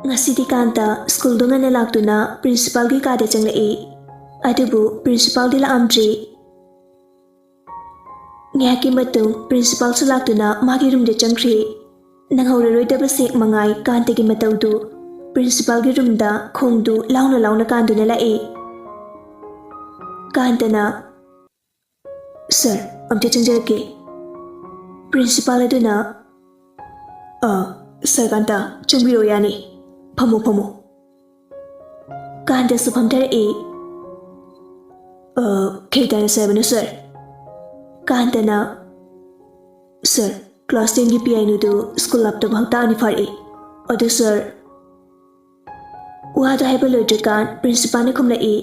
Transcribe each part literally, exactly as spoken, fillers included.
ꯉꯁꯤꯗꯤ ꯀꯥꯟꯇ ꯁ꯭ꯀꯨꯜꯗꯨ ꯉꯟꯅ ꯂꯥꯛꯇꯨꯅ ꯄ꯭ꯔꯤꯟꯁꯤꯄꯥꯜꯒꯤ ꯀꯥꯗ ꯆꯪꯂꯛꯏ꯫ ꯑꯗꯨꯕꯨ ꯄ꯭ꯔꯤꯟꯁꯤꯄꯥꯜꯗꯤ ꯂꯥꯛꯂꯝꯗ꯭ꯔꯤ꯫ ꯉꯥꯏꯍꯥꯛꯀꯤ ꯃꯇꯨꯡ ꯄ꯭ꯔꯤꯟꯁꯤꯄꯥꯜꯁꯨ ꯂꯥꯛꯇꯨꯅ ꯃꯥꯒꯤ ꯔꯨꯝꯗ ꯆꯪꯈ꯭ꯔꯤ꯫ ꯅꯪꯍꯧꯔꯔꯣꯏꯗꯕ ꯁꯦꯛ ꯃꯉꯥꯏ ꯀꯥꯟꯇꯒꯤ ꯃꯇꯧꯗꯨ ꯄ꯭ꯔꯤꯟꯁꯤꯄꯥꯜꯒꯤ ꯔꯨꯝꯗ ꯈꯣꯡꯗꯨ ꯂꯥꯎꯅ ꯂꯥꯎꯅ ꯀꯥꯟꯗꯨꯅ ꯂꯥꯛꯏ꯫ ꯀꯥꯟꯇꯅ, "ꯁꯥꯔ, ꯑꯝꯇ ꯆꯪꯖꯔꯛꯀꯦ꯫" ꯄ꯭ꯔꯤꯟꯁꯤꯄꯥꯜ ꯑꯗꯨꯅ, "ꯑ, ꯁꯥꯔ ꯀꯥꯟꯇ, ꯆꯪꯕꯤꯔꯛꯑꯣ, ꯌꯥꯅꯤ꯫ ꯐꯝꯃꯣ, ꯐꯝꯃꯣ꯫" ꯀꯥꯟꯇꯁꯨ ꯐꯝꯊꯔꯛꯏ꯫ "ꯑ, ꯀꯩ ꯇꯥꯟꯅꯁꯦ ꯍꯥꯏꯕꯅꯣ, ꯁꯥꯔ?" ꯀꯥꯟꯇꯅ, "ꯁꯥꯔ, ꯀ꯭ꯂꯥꯁ ꯇꯦꯟꯒꯤ ꯄꯤꯌꯥꯏꯅꯨꯗꯨ ꯁ꯭ꯀꯨꯜ ꯂꯥꯛꯇꯕ ꯍꯞꯇꯥ ꯑꯅꯤ ꯐꯥꯔꯛꯏ꯫ ꯑꯗꯨ, ꯁꯥꯔ꯫" ꯋꯥꯗꯨ ꯍꯥꯏꯕ ꯂꯣꯏꯗ꯭ꯔꯤꯀꯥꯟ ꯄ꯭ꯔꯤꯟꯁꯤꯄꯥꯜꯅ ꯈꯨꯝꯂꯛꯏ,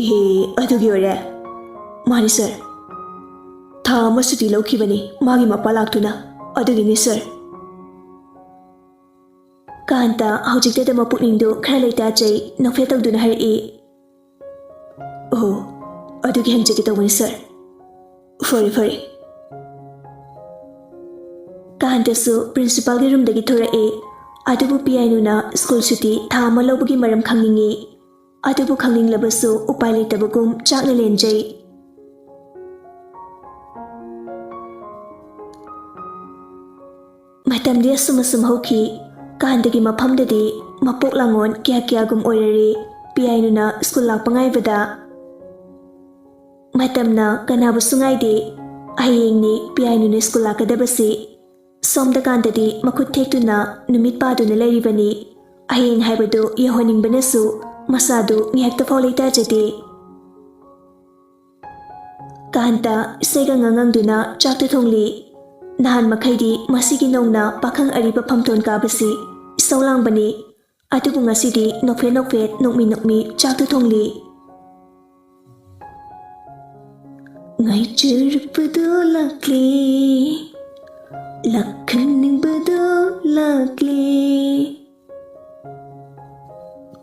"ꯏꯍꯦ, ꯑꯗꯨꯒꯤ ꯑꯣꯏꯔꯦ?" "ꯃꯥꯅꯤ, ꯁꯥꯔ꯫ ꯊꯥ ꯑꯃ ꯁꯨꯇꯤ ꯂꯧꯈꯤꯕꯅꯤ ꯃꯥꯒꯤ ꯃꯄꯥ ꯂꯥꯛꯇꯨꯅ꯫ ꯑꯗꯨꯒꯤꯅꯤ, ꯁꯥꯔ꯫" ꯀꯥꯟꯇ ꯍꯧꯖꯤꯛꯇꯗ ꯃꯄꯨꯛꯅꯤꯡꯗꯨ ꯈꯔ ꯂꯩꯇꯥꯖꯩ, ꯅꯣꯛꯐꯦꯠ ꯇꯧꯗꯨꯅ ꯍꯥꯏꯔꯛꯏ, "ꯑꯣ, ꯑꯗꯨꯒꯤ ꯍꯪꯖꯒꯦ ꯇꯧꯕꯅꯤ, ꯁꯥꯔ꯫ ꯐꯔꯦ, ꯐꯔꯦ꯫" ꯀꯥꯟꯇꯁꯨ ꯄ꯭ꯔꯤꯟꯁꯤꯄꯥꯜꯒꯤ ꯔꯨꯝꯗꯒꯤ ꯊꯣꯔꯛꯏ꯫ ꯑꯗꯨꯕꯨ ꯄꯤꯌꯥꯏꯅꯨꯅ ꯁ꯭ꯀꯨꯜ ꯁꯨꯇꯤ ꯊꯥ ꯑꯃ ꯂꯧꯕꯒꯤ ꯃꯔꯝ ꯈꯪꯅꯤꯡꯏ꯫ ꯑꯗꯨꯕꯨ ꯈꯪꯅꯤꯡꯂꯕꯁꯨ ꯎꯄꯥꯏ ꯂꯩꯇꯕꯒꯨꯝ ꯆꯥꯛꯅ ꯂꯦꯟꯖꯩ꯫ ꯃꯇꯝꯗꯤ ꯑꯁꯨꯝ ꯑꯁꯨꯝ ꯍꯧꯈꯤ꯫ ꯀꯥꯟꯇꯒꯤ ꯃꯐꯝꯗꯗꯤ ꯃꯄꯣꯛ ꯂꯥꯡꯉꯣꯟ ꯀꯌꯥ ꯀꯌꯥꯒꯨꯝ ꯑꯣꯏꯔꯔꯦ꯫ ꯄꯤꯌꯥꯏꯅꯨꯅ ꯁ꯭ꯀꯨꯜ ꯂꯥꯛꯄ ꯉꯥꯏꯕꯗ꯫ ꯃꯇꯝꯅ ꯀꯅꯥꯕꯨꯁꯨ ꯉꯥꯏꯗꯦ꯫ ꯍꯌꯦꯡꯅꯤ ꯄꯤꯌꯥꯏꯅꯨꯅ ꯁ꯭ꯀꯨꯜ ꯂꯥꯛꯀꯗꯕꯁꯤ꯫ ꯁꯣꯝꯗ ꯀꯥꯟꯇꯗꯤ ꯃꯈꯨꯠ ꯊꯦꯛꯇꯨꯅ ꯅꯨꯃꯤꯠ ꯄꯥꯗꯨꯅ ꯂꯩꯔꯤꯕꯅꯤ꯫ ꯍꯌꯦꯡ ꯍꯥꯏꯕꯗꯨ ꯌꯧꯍꯟꯅꯤꯡꯕꯅꯁꯨ ꯃꯁꯥꯗꯨ ꯉꯥꯏꯍꯥꯛꯇ ꯐꯥꯎ ꯂꯩꯇꯥꯖꯗꯦ꯫ ꯀꯥꯟꯇ ꯏꯁꯩꯒ ꯉꯥꯡꯉꯝꯗꯨꯅ ꯆꯥꯛꯇꯨ ꯊꯣꯡꯂꯤ꯫ ꯅꯍꯥꯟ ꯃꯈꯩꯗꯤ ꯃꯁꯤꯒꯤ ꯅꯧꯅ ꯄꯥꯈꯪ ꯑꯔꯤꯕ ꯐꯝꯊꯣꯟ ꯀꯥꯕꯁꯤ ꯏꯁꯧ ꯂꯥꯡꯕꯅꯤ꯫ ꯑꯗꯨꯕꯨ ꯉꯁꯤꯗꯤ ꯅꯣꯛꯐꯦꯠ ꯅꯣꯛꯐꯦꯠ, ꯅꯣꯛꯃꯤ ꯅꯣꯛꯃꯤ ꯆꯥꯛꯇꯨ ꯊꯣꯡꯂꯤ꯫ ꯉꯥꯏꯖꯔꯛꯄꯗꯣ ꯂꯥꯛꯂꯦ, ꯂꯥꯛꯍꯟꯅꯤꯡꯕꯗꯣ ꯂꯥꯛꯂꯦ꯫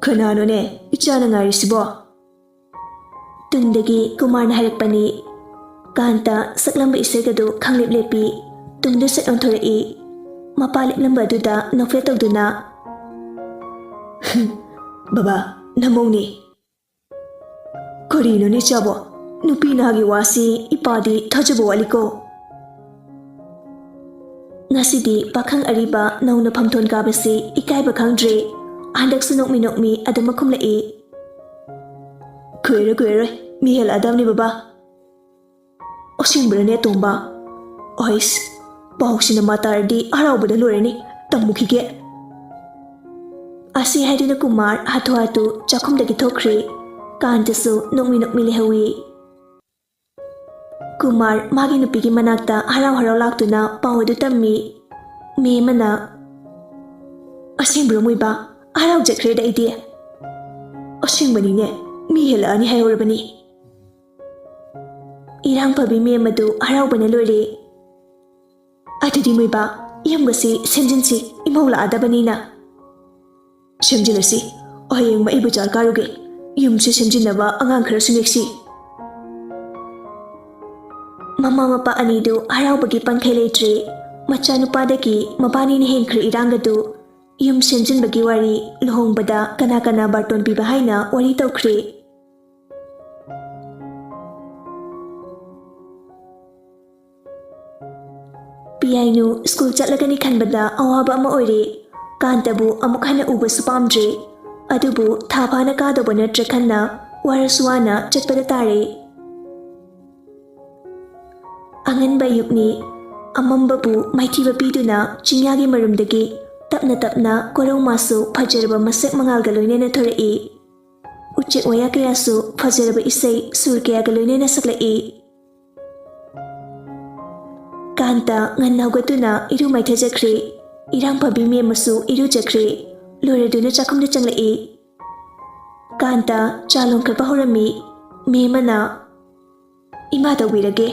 "ꯀꯅꯥꯅꯣꯅꯦ ꯏꯆꯥꯅ ꯉꯥꯏꯔꯤꯁꯤꯕꯣ?" ꯇꯨꯡꯗꯒꯤ ꯀꯨꯃꯥꯔꯅ ꯍꯥꯏꯔꯛꯄꯅꯤ꯫ ꯀꯥꯟꯇ ꯁꯛꯂꯝꯕ ꯏꯁꯩꯒꯗꯨ ꯈꯪꯂꯦꯞ ꯂꯦꯞꯄꯤ꯫ ꯇꯨꯡꯗ ꯁꯠ ꯑꯣꯟꯊꯣꯔꯛꯏ꯫ ꯃꯄꯥ ꯂꯦꯞꯂꯝꯕ ꯑꯗꯨꯗ ꯅꯣꯛꯐꯦꯠ ꯇꯧꯗꯨꯅ, ꯕꯕꯥ, ꯅꯃꯧꯅꯦ꯫ ꯀꯔꯤꯅꯣꯅꯦ ꯆꯥꯕꯣ? ꯅꯨꯄꯤ ꯅꯍꯥꯒꯤ ꯋꯥꯁꯤ ꯏꯄꯥꯗꯤ ꯊꯥꯖꯕ ꯋꯥꯠꯂꯤꯀꯣ꯫ ꯉꯁꯤꯗꯤ ꯄꯥꯈꯪ ꯑꯔꯤꯕ ꯅꯧꯅ ꯐꯝꯊꯣꯟ ꯀꯥꯕꯁꯤ ꯏꯀꯥꯏꯕ ꯈꯪꯗ꯭ꯔꯦ꯫ ꯍꯟꯗꯛꯁꯨ ꯅꯣꯛꯃꯤ ꯅꯣꯛꯃꯤ ꯑꯗꯨꯝ ꯈꯨꯝꯂꯛꯏ꯫ ꯀꯨꯏꯔꯣꯏ ꯀꯨꯏꯔꯣꯏ, ꯃꯤ ꯍꯦꯜꯂꯛꯑꯗꯕꯅꯤ ꯕꯕꯥ꯫ ꯑꯁꯦꯡꯕꯔꯅꯦ ꯑꯇꯣꯝꯕ? ꯑꯩꯁ, ꯄꯥꯎꯁꯤꯅ ꯃꯥ ꯇꯥꯔꯗꯤ ꯍꯔꯥꯎꯕꯗ ꯂꯣꯏꯔꯅꯤ꯫ ꯇꯝꯃꯨꯈꯤꯒꯦ꯫ ꯑꯁꯤ ꯍꯥꯏꯗꯨꯅ ꯀꯨꯃꯥꯔ ꯍꯥꯊꯨ ꯍꯥꯊꯨ ꯆꯥꯛꯈꯨꯝꯗꯒꯤ ꯊꯣꯛꯈ꯭ꯔꯦ꯫ ꯀꯥꯟꯇꯁꯨ ꯅꯣꯛꯃꯤ ꯅꯣꯛꯃꯤ ꯂꯩꯍꯧꯏ꯫ ꯀꯨꯃꯥꯔ ꯃꯥꯒꯤ ꯅꯨꯄꯤꯒꯤ ꯃꯅꯥꯛꯇ ꯍꯔꯥꯎ ꯍꯔꯥꯎ ꯂꯥꯛꯇꯨꯅ ꯄꯥꯎ ꯑꯗꯨ ꯇꯝꯃꯤ꯫ ꯃꯦꯝ ꯑꯃꯅ, "ꯑꯁꯦꯡꯕ꯭ꯔꯣ ꯃꯣꯏꯕꯥ? ꯍꯔꯥꯎꯖꯈ꯭ꯔꯦꯗ ꯑꯩꯗꯤ꯫ ꯑꯁꯦꯡꯕꯅꯤꯅꯦ, ꯃꯤ ꯍꯦꯜꯂꯛꯑꯅꯤ ꯍꯥꯏꯍꯧꯔꯕꯅꯤ꯫" ꯏꯔꯥꯡ ꯐꯕꯤ ꯃꯦꯝ ꯑꯗꯨ ꯍꯔꯥꯎꯕꯅ ꯂꯣꯏꯔꯦ꯫ "ꯑꯗꯨꯗꯤ ꯃꯣꯏꯕꯥ, ꯌꯨꯝꯒꯁꯤ ꯁꯦꯝꯖꯤꯟꯁꯤ, ꯏꯃꯧ ꯂꯥꯛꯑꯗꯕꯅꯤꯅ꯫" "ꯁꯦꯝꯖꯤꯜꯂꯁꯤ꯫ ꯍꯌꯦꯡ ꯑꯩ ꯕꯖꯥꯔ ꯀꯥꯔꯨꯒꯦ꯫ ꯌꯨꯝꯁꯦ ꯁꯦꯝꯖꯤꯟꯅꯕ ꯑꯉꯥꯡ ꯈꯔꯁꯨ ꯅꯦꯛꯁꯤ꯫" ꯃꯃꯥ ꯃꯄꯥ ꯑꯅꯤꯗꯨ ꯍꯔꯥꯎꯕꯒꯤ ꯄꯟꯈꯩ ꯂꯩꯇ꯭ꯔꯦ꯫ ꯃꯆꯥꯅꯨꯄꯥꯗꯒꯤ ꯃꯕꯥꯅꯤꯅ ꯍꯦꯟꯈ꯭ꯔꯦ ꯏꯔꯥꯡ ꯑꯗꯨ꯫ ꯌꯨꯝ ꯁꯦꯝꯖꯤꯟꯕꯒꯤ ꯋꯥꯔꯤ, ꯂꯨꯍꯣꯡꯕꯗ ꯀꯅꯥ ꯀꯅꯥ ꯕꯥꯔꯇꯣꯟ ꯄꯤꯕ ꯍꯥꯏꯅ ꯋꯥꯔꯤ ꯇꯧꯈ꯭ꯔꯦ꯫ ꯄꯤꯌꯥꯏꯅꯨ ꯁ꯭ꯀꯨꯜ ꯆꯠꯂꯒꯅꯤ ꯈꯟꯕꯗ ꯑꯋꯥꯕ ꯑꯃ ꯑꯣꯏꯔꯦ꯫ ꯀꯥꯟꯇꯕꯨ ꯑꯃꯨꯛ ꯍꯟꯅ ꯎꯕꯁꯨ ꯄꯥꯝꯗ꯭ꯔꯦ꯫ ꯑꯗꯨꯕꯨ ꯊꯥ ꯐꯥꯅ ꯀꯥꯗꯧꯕ ꯅꯠꯇ꯭ꯔꯦ ꯈꯟꯅ ꯋꯥꯔꯁꯨ ꯋꯥꯅ ꯆꯠꯄꯗ ꯇꯥꯔꯦ꯫ ꯑꯉꯟꯕ ꯑꯌꯨꯛꯅꯤ꯫ ꯑꯃꯝꯕꯕꯨ ꯃꯥꯏꯊꯤꯕ ꯄꯤꯗꯨꯅ ꯆꯤꯡꯌꯥꯒꯤ ꯃꯔꯨꯝꯗꯒꯤ ꯇꯞꯅ ꯇꯞꯅ ꯀꯣꯔꯧ ꯃꯥꯁꯨ ꯐꯖꯔꯕ ꯃꯁꯛ ꯃꯉꯥꯜꯒ ꯂꯣꯏꯅꯅ ꯊꯣꯔꯛꯏ꯫ ꯎꯆꯦꯛ ꯋꯥꯌꯥ ꯀꯌꯥꯁꯨ ꯐꯖꯔꯕ ꯏꯁꯩ ꯁꯨꯔ ꯀꯌꯥꯒ ꯂꯣꯏꯅꯅ ꯁꯛꯂꯛꯏ꯫ ꯀꯥꯟꯇ ꯉꯟꯅ ꯍꯧꯒꯠꯇꯨꯅ ꯏꯔꯨ ꯃꯥꯏꯊꯖꯈ꯭ꯔꯦ꯫ ꯏꯔꯥꯡ ꯐꯕꯤ ꯃꯦꯝꯃꯁꯨ ꯏꯔꯨꯖꯈ꯭ꯔꯦ꯫ ꯂꯣꯏꯔꯗꯨꯅ ꯆꯥꯛꯈꯨꯝꯗ ꯆꯪꯂꯛꯏ꯫ ꯀꯥꯟꯇ ꯆꯥ ꯂꯣꯟꯈꯠꯄ ꯍꯧꯔꯝꯃꯤ꯫ ꯃꯦꯝꯃꯅ, "ꯏꯃꯥ ꯇꯧꯕꯤꯔꯒꯦ꯫"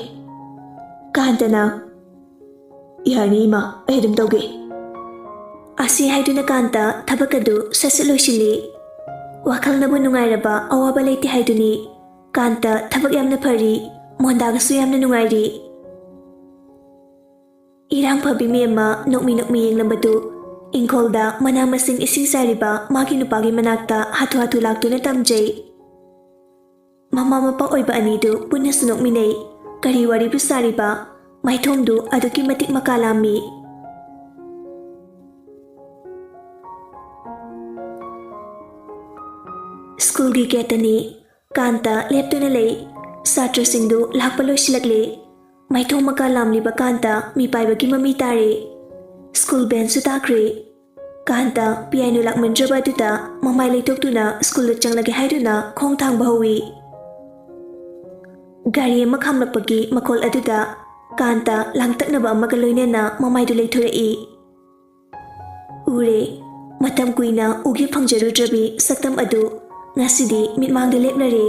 ꯀꯥꯟꯇꯅ, "ꯌꯥꯔꯅꯤ ꯏꯃꯥ, ꯑꯩ ꯑꯗꯨꯝ ꯇꯧꯒꯦ꯫" ꯑꯁꯤ ꯍꯥꯏꯗꯨꯅ ꯀꯥꯟꯇ ꯊꯕꯛ ꯑꯗꯨ ꯁꯠ ꯁꯠ ꯂꯣꯏꯁꯤꯜꯂꯤ꯫ ꯋꯥꯈꯜꯅꯕꯨ ꯅꯨꯡꯉꯥꯏꯔꯕ ꯑꯋꯥꯕ ꯂꯩꯇꯦ ꯍꯥꯏꯗꯨꯅꯤ꯫ ꯀꯥꯟꯇ ꯊꯕꯛ ꯌꯥꯝꯅ ꯐꯔꯤ, ꯃꯣꯟꯗꯥꯒꯁꯨ ꯌꯥꯝꯅ ꯅꯨꯡꯉꯥꯏꯔꯤ꯫ ꯏꯔꯥꯡ ꯐꯕꯤ ꯃꯦꯝꯃ ꯅꯣꯛꯃꯤ ꯅꯣꯛꯃꯤ ꯌꯦꯡꯂꯝꯕꯗꯨ ꯏꯪꯈꯣꯜꯗ ꯃꯅꯥ ꯃꯁꯤꯡ ꯏꯁꯤꯡ ꯆꯥꯏꯔꯤꯕ ꯃꯥꯒꯤ ꯅꯨꯄꯥꯒꯤ ꯃꯅꯥꯛꯇ ꯍꯥꯊꯨ ꯍꯥꯊꯨ ꯂꯥꯛꯇꯨꯅ ꯇꯝꯖꯩ꯫ ꯃꯃꯥ ꯃꯄꯥ ꯑꯣꯏꯕ ꯑꯅꯤꯗꯨ ꯄꯨꯟꯅꯁꯨ ꯅꯣꯛꯃꯤꯟꯅꯩ꯫ ꯀꯔꯤ ꯋꯥꯔꯤꯕꯨ ꯁꯥꯔꯤꯕ? ꯃꯥꯏꯊꯣꯡꯗꯨ ꯑꯗꯨꯛꯀꯤ ꯃꯇꯤꯛ ꯃꯀꯥ ꯂꯥꯝꯃꯤ꯫ ꯁ꯭ꯀꯨꯜꯒꯤ ꯒꯦꯠꯇꯅꯤ꯫ ꯀꯥꯟꯇ ꯂꯦꯞꯇꯨꯅ ꯂꯩ꯫ ꯁꯥꯇ꯭ꯔꯁꯤꯡꯗꯨ ꯂꯥꯛꯄ ꯂꯣꯏꯁꯤꯜꯂꯛꯂꯦ꯫ ꯃꯥꯏꯊꯣꯡ ꯃꯀꯥ ꯂꯥꯝꯂꯤꯕ ꯀꯥꯟꯇ ꯃꯤꯄꯥꯏꯕꯒꯤ ꯃꯃꯤ ꯇꯥꯔꯦ꯫ ꯁ꯭ꯀꯨꯜ ꯕꯦꯟꯁꯨ ꯇꯥꯈ꯭ꯔꯦ꯫ ꯀꯥꯟꯇ ꯄꯤꯌꯥꯏꯅꯨ ꯂꯥꯛꯃꯟꯗ꯭ꯔꯕ ꯑꯗꯨꯗ ꯃꯃꯥꯏ ꯂꯩꯊꯣꯛꯇꯨꯅ ꯁ꯭ꯀꯨꯜꯗ ꯆꯪꯂꯒꯦ ꯍꯥꯏꯗꯨꯅ ꯈꯣꯡ ꯊꯥꯡꯕ ꯍꯧꯏ꯫ ꯒꯥꯔꯤ ꯑꯃ ꯈꯥꯝꯂꯛꯄꯒꯤ ꯃꯈꯣꯜ ꯑꯗꯨꯗ ꯀꯥꯟꯇ ꯂꯥꯡꯇꯛꯅꯕ ꯑꯃꯒ ꯂꯣꯏꯅꯅ ꯃꯃꯥꯏꯗꯨ ꯂꯩꯊꯣꯔꯛꯏ꯫ ꯎꯔꯦ, ꯃꯇꯝ ꯀꯨꯏꯅ ꯎꯒꯦ ꯐꯪꯖꯔꯨꯗ꯭ꯔꯕꯤ ꯁꯛꯇꯝ ꯑꯗꯨ ꯉꯁꯤꯗꯤ ꯃꯤꯠꯃꯥꯡꯗ ꯂꯦꯞꯂꯔꯦ꯫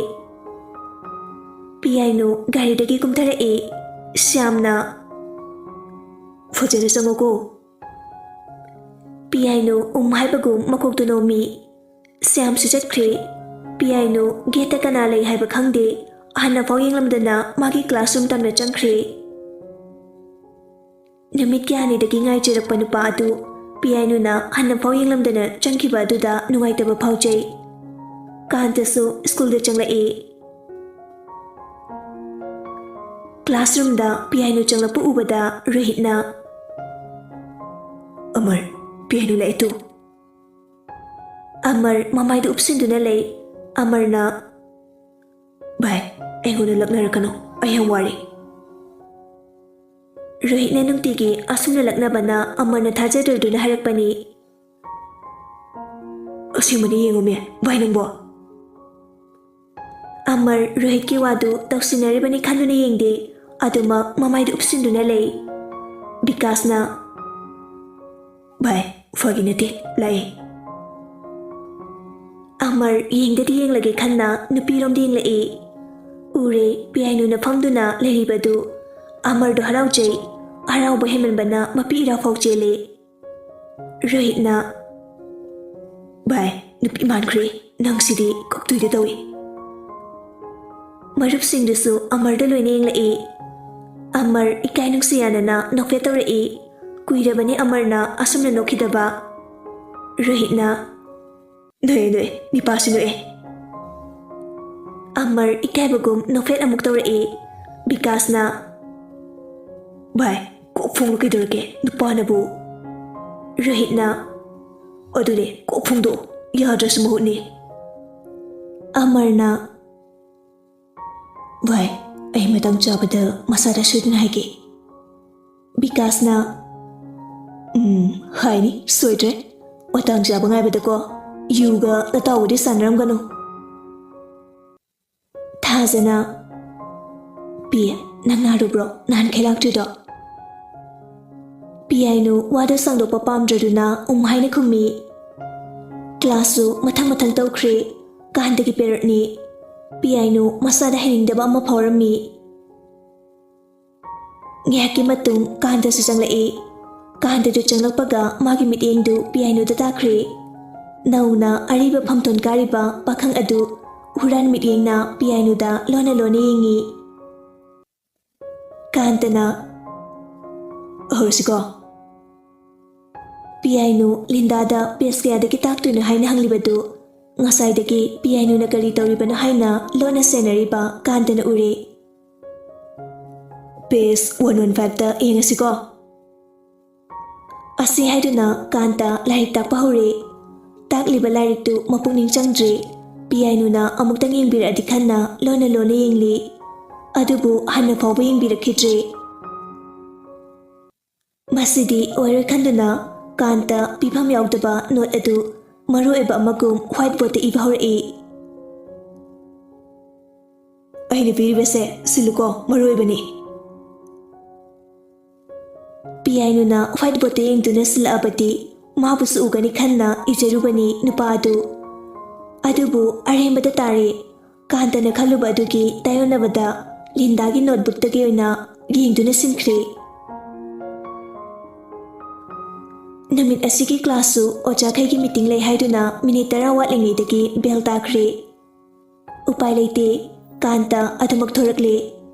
ꯄꯤꯌꯥꯏꯅꯨ ꯒꯥꯔꯤꯗꯒꯤ ꯀꯨꯝꯊꯔꯛꯏ꯫ ꯁ꯭ꯌꯥꯝꯅ, "ꯐꯖꯅ ꯆꯪꯉꯨꯀꯣ꯫" ꯄꯤꯌꯥꯏꯅꯨ ꯎꯝ ꯍꯥꯏꯕꯒꯨꯝ ꯃꯀꯣꯛꯇꯨ ꯅꯣꯝꯃꯤ꯫ ꯁ꯭ꯌꯥꯝꯁꯨ ꯆꯠꯈ꯭ꯔꯦ꯫ ꯄꯤꯌꯥꯏꯅꯨ ꯒꯦꯠꯇ ꯀꯅꯥ ꯂꯩ ꯍꯥꯏꯕ ꯈꯪꯗꯦ꯫ ꯑꯍꯟꯅꯐꯥꯎ ꯌꯦꯡꯂꯝꯗꯅ ꯃꯥꯒꯤ ꯀ꯭ꯂꯥꯁꯔꯨꯝ ꯇꯝꯅ ꯆꯪꯈ꯭ꯔꯦ꯫ ꯅꯨꯃꯤꯠ ꯀꯌꯥꯅꯤꯗꯒꯤ ꯉꯥꯏꯖꯔꯛꯄ ꯅꯨꯄꯥ ꯑꯗꯨ ꯄꯤꯌꯥꯏꯅꯨꯅ ꯍꯟꯅꯐꯥꯎ ꯌꯦꯡꯂꯝꯗꯅ ꯆꯪꯈꯤꯕ ꯑꯗꯨꯗ ꯅꯨꯡꯉꯥꯏꯇꯕ ꯐꯥꯎꯖꯩ꯫ ꯀꯥꯟꯇꯁꯨ ꯁ꯭ꯀꯨꯜꯗ ꯆꯪꯂꯛꯏ꯫ ꯀ꯭ꯂꯥꯁꯔꯨꯝꯗ ꯄꯤꯌꯥꯏꯅꯨ ꯆꯪꯂꯛꯄ ꯎꯕꯗ ꯔꯣꯍꯤꯠꯅ, "ꯑꯃꯔ, ꯄꯤꯌꯥꯏꯅꯨ ꯂꯥꯛꯑꯦ ꯇꯨ꯫" ꯑꯃꯔ ꯃꯃꯥꯏꯗꯨ ꯎꯞꯁꯤꯟꯗꯨꯅ ꯂꯩ꯫ ꯑꯃꯔꯅ, "ꯚꯥꯏ, ꯑꯩꯉꯣꯟꯗ ꯂꯛꯅꯔꯛꯀꯅꯨ, ꯑꯩ ꯌꯥꯝ ꯋꯥꯔꯦ꯫" ꯔꯣꯍꯤꯠꯅ ꯅꯨꯡꯇꯤꯒꯤ ꯑꯁꯨꯝꯅ ꯂꯛꯅꯕꯅ ꯑꯃꯔꯅ ꯊꯥꯖꯗ꯭ꯔꯗꯨꯅ ꯍꯥꯏꯔꯛꯄꯅꯤ꯫ "ꯑꯁꯦꯡꯕꯅꯤ ꯌꯦꯡꯉꯨꯃꯦ, ꯚꯥꯏ ꯅꯪꯕꯣ꯫" ꯑꯃꯔ ꯔꯣꯍꯤꯠꯀꯤ ꯋꯥꯗꯨ ꯇꯧꯁꯤꯟꯅꯔꯤꯕꯅꯤ ꯈꯟꯗꯨꯅ ꯌꯦꯡꯗꯦ, ꯑꯗꯨꯃꯛ ꯃꯃꯥꯏꯗꯨ ꯎꯞꯁꯤꯟꯗꯨꯅ ꯂꯩ꯫ ꯕꯤꯀꯥꯁꯅ, "ꯚꯥꯏ, ꯐꯥꯒꯤ ꯅꯠꯇꯦ, ꯂꯥꯛꯑꯦ꯫" ꯑꯃꯔ ꯌꯦꯡꯗꯗꯤ ꯌꯦꯡꯂꯒꯦ ꯈꯟꯅ ꯅꯨꯄꯤꯔꯣꯝꯗ ꯌꯦꯡꯂꯛꯏ꯫ ꯎꯔꯦ, ꯄꯤꯌꯥꯏꯅꯨꯅ ꯐꯝꯗꯨꯅ ꯂꯩꯔꯤꯕꯗꯨ꯫ ꯑꯃꯔꯗꯨ ꯍꯔꯥꯎꯖꯩ꯫ ꯍꯔꯥꯎꯕ ꯍꯦꯟꯃꯟꯕꯅ ꯃꯄꯤ ꯏꯔꯥ ꯐꯥꯎ ꯆꯦꯜꯂꯦ꯫ ꯔꯣꯍꯤꯠꯅ, "ꯚꯥꯏ, ꯅꯨꯄꯤ ꯃꯥꯟꯈ꯭ꯔꯦ, ꯅꯪꯁꯤꯗꯤ ꯀꯣꯛꯇꯣꯏꯗ ꯇꯧꯏ꯫" ꯃꯔꯨꯞꯁꯤꯡꯗꯨꯁꯨ ꯑꯃꯔꯗ ꯂꯣꯏꯅ ꯌꯦꯡꯂꯛꯏ꯫ ꯑꯃꯔ ꯏꯀꯥꯏ ꯅꯨꯡꯁꯤ ꯌꯥꯅꯅ ꯅꯣꯛꯐꯦꯠ ꯇꯧꯔꯛꯏ꯫ ꯀꯨꯏꯔꯕꯅꯤ ꯑꯃꯔꯅ ꯑꯁꯨꯝꯅ ꯅꯣꯛꯈꯤꯗꯕ꯫ ꯔꯣꯍꯤꯠꯅ, "ꯅꯣꯛꯑꯦ, ꯅꯣꯛꯑꯦ, ꯅꯤꯄꯥꯁꯨ ꯅꯣꯛꯑꯦ꯫" ꯑꯃꯔ ꯏꯀꯥꯏꯕꯒꯨꯝ ꯅꯣꯛꯐꯦꯠ ꯑꯃꯨꯛ ꯇꯧꯔꯛꯏ꯫ ꯕꯤꯀꯥꯁꯅ, "ꯚꯥꯏ, ꯀꯣꯛ ꯐꯣꯡꯂꯨ ꯀꯩꯗꯧꯔꯒꯦ, ꯅꯨꯄꯥꯅꯕꯨ꯫" ꯔꯣꯍꯤꯠꯅ, "ꯑꯗꯨꯅꯦ, ꯀꯣꯛ ꯐꯣꯡꯗꯣꯛꯑꯣ, ꯌꯥꯗ꯭ꯔꯁꯨ ꯃꯍꯨꯠꯅꯤ꯫" ꯑꯃꯔꯅ, "ꯚꯥꯏ, ꯑꯩ ꯃꯇꯥꯡ ꯆꯥꯕꯗ ꯃꯁꯥꯗ ꯁꯣꯏꯗꯅ ꯍꯥꯏꯒꯦ꯫" ꯕꯤꯀꯥꯁꯅ, "ꯎꯝ, ꯍꯥꯏꯅꯤ, ꯁꯣꯏꯗ꯭ꯔꯦ꯫ ꯃꯇꯥꯡ ꯆꯥꯕ ꯉꯥꯏꯕꯗꯀꯣ, ꯌꯨꯒ ꯅꯇꯥꯎꯒꯗꯤ ꯁꯥꯟꯅꯔꯝꯒꯅꯨ꯫" ꯊꯥꯖꯅ, "ꯄꯤ, ꯅꯪ ꯅꯥꯔꯨꯕ꯭ꯔꯣ, ꯅꯍꯥꯟꯈꯩ ꯂꯥꯛꯇ꯭ꯔꯤꯗꯣ?" ꯄꯤꯌꯥꯏꯅꯨ ꯋꯥꯗꯣ ꯁꯥꯡꯗꯣꯛꯄ ꯄꯥꯝꯗ꯭ꯔꯗꯨꯅ ꯎꯝ ꯍꯥꯏꯅ ꯈꯨꯝꯃꯤ꯫ ꯀ꯭ꯂꯥꯁꯁꯨ ꯃꯊꯪ ꯃꯊꯪ ꯇꯧꯈ꯭ꯔꯦ꯫ ꯀꯥꯟꯇꯒꯤ ꯄꯦꯔꯠꯅꯤ꯫ ꯄꯤꯌꯥꯏꯅꯨ ꯃꯁꯥꯗ ꯍꯩꯅꯤꯡꯗꯕ ꯑꯃ ꯐꯥꯎꯔꯝꯃꯤ꯫ ꯉꯥꯏꯍꯥꯛꯀꯤ ꯃꯇꯨꯡ ꯀꯥꯟꯇꯁꯨ ꯆꯪꯂꯛꯏ꯫ ꯀꯥꯟꯇꯗꯨ ꯆꯪꯂꯛꯄꯒ ꯃꯥꯒꯤ ꯃꯤꯠꯌꯦꯡꯗꯨ ꯄꯤꯌꯥꯏꯅꯨꯗ ꯇꯥꯈ꯭ꯔꯦ꯫ ꯅꯧꯅ ꯑꯔꯤꯕ ꯐꯝꯊꯣꯟ ꯀꯥꯔꯤꯕ ꯄꯥꯈꯪ ꯑꯗꯨ ꯍꯨꯔꯥꯟ ꯃꯤꯠꯌꯦꯡꯅ ꯄꯤꯌꯥꯏꯅꯨꯗ ꯂꯣꯟꯅ ꯂꯣꯟꯅ ꯌꯦꯡꯉꯤ꯫ ꯀꯥꯟꯇꯅ, "ꯍꯧꯔꯁꯤꯀꯣ?" ꯄꯤꯌꯥꯏꯅꯨ ꯂꯤꯟꯗꯥꯗ ꯄꯦꯖ ꯀꯌꯥꯗꯒꯤ ꯇꯥꯛꯇꯣꯏꯅꯣ ꯍꯥꯏꯅ ꯍꯪꯂꯤꯕꯗꯨ ꯉꯁꯥꯏꯗꯒꯤ ꯄꯤꯌꯥꯏꯅꯨꯅ ꯀꯔꯤ ꯇꯧꯔꯤꯕꯅꯣ ꯍꯥꯏꯅ ꯂꯣꯟꯅ ꯁꯦꯟꯅꯔꯤꯕ ꯀꯥꯟꯇꯅ ꯎꯔꯦ꯫ "ꯄꯦꯖ ꯋꯥꯟ ꯋꯥꯟ ꯐꯥꯏꯚꯇ ꯌꯦꯡꯉꯁꯤꯀꯣ?" ꯑꯁꯤ ꯍꯥꯏꯗꯨꯅ ꯀꯥꯟꯇ ꯂꯥꯏꯔꯤꯛ ꯇꯥꯛꯄ ꯍꯧꯔꯦ꯫ ꯇꯥꯛꯂꯤꯕ ꯂꯥꯏꯔꯤꯛꯇꯨ ꯃꯄꯨꯛꯅꯤꯡ ꯆꯪꯗ꯭ꯔꯦ꯫ ꯄꯤꯌꯥꯏꯅꯨꯅ ꯑꯃꯨꯛꯇꯪ ꯌꯦꯡꯕꯤꯔꯛꯑꯗꯤ ꯈꯟꯅ ꯂꯣꯟꯅ ꯂꯣꯟꯅ ꯌꯦꯡꯂꯤ꯫ ꯑꯗꯨꯕꯨ ꯍꯟꯅ ꯐꯥꯎꯕ ꯌꯦꯡꯕꯤꯔꯛꯈꯤꯗ꯭ꯔꯦ꯫ ꯃꯁꯤꯗꯤ ꯑꯣꯏꯔꯣꯏ ꯈꯟꯗꯨꯅ ꯀꯥꯟꯇ ꯄꯤꯐꯝ ꯌꯥꯎꯗꯕ ꯅꯣꯠ ꯑꯗꯨ ꯃꯔꯨ ꯑꯣꯏꯕ ꯑꯃꯒꯨꯝ ꯋꯥꯏꯠ ꯕꯣꯔꯗꯇ ꯏꯕ ꯍꯧꯔꯛꯏ꯫ "ꯑꯩꯅ ꯄꯤꯔꯤꯕꯁꯦ ꯁꯤꯜꯂꯨꯀꯣ, ꯃꯔꯨ ꯑꯣꯏꯕꯅꯤ꯫" ꯄꯤꯌꯥꯏꯅꯨꯅ ꯋꯥꯏꯠ ꯕꯣꯔꯗꯇ ꯌꯦꯡꯗꯨꯅ ꯁꯤꯜꯂꯛꯑꯕꯗꯤ ꯃꯥꯕꯨꯁꯨ ꯎꯒꯅꯤ ꯈꯟꯅ ꯏꯖꯔꯨꯕꯅꯤ ꯅꯨꯄꯥ ꯑꯗꯨ꯫ ꯑꯗꯨꯕꯨ ꯑꯔꯦꯝꯕꯗ ꯇꯥꯔꯦ꯫ ꯀꯥꯟꯇꯅ ꯈꯜꯂꯨꯕ ꯑꯗꯨꯒꯤ ꯇꯥꯏꯌꯣꯟꯅꯕꯗ ꯂꯤꯟꯗꯥꯒꯤ ꯅꯣꯠꯕꯨꯛꯇꯒꯤ ꯑꯣꯏꯅ ꯌꯦꯡꯗꯨꯅ ꯁꯤꯟꯈ꯭ꯔꯦ꯫ ꯅꯨꯃꯤꯠ ꯑꯁꯤꯒꯤ ꯀ꯭ꯂꯥꯁꯁꯨ ꯑꯣꯖꯥꯈꯩꯒꯤ ꯃꯤꯇꯤꯡ ꯂꯩ ꯍꯥꯏꯗꯨꯅ ꯃꯤꯅꯤꯠ ꯇꯔꯥ ꯋꯥꯠꯂꯤꯉꯩꯗꯒꯤ ꯕꯦꯜ ꯇꯥꯈ꯭ꯔꯦ꯫ ꯎꯄꯥꯏ ꯂꯩꯇꯦ, ꯀꯥꯟꯇ ꯑꯗꯨꯃꯛ ꯊꯣꯔꯛꯂꯦ꯫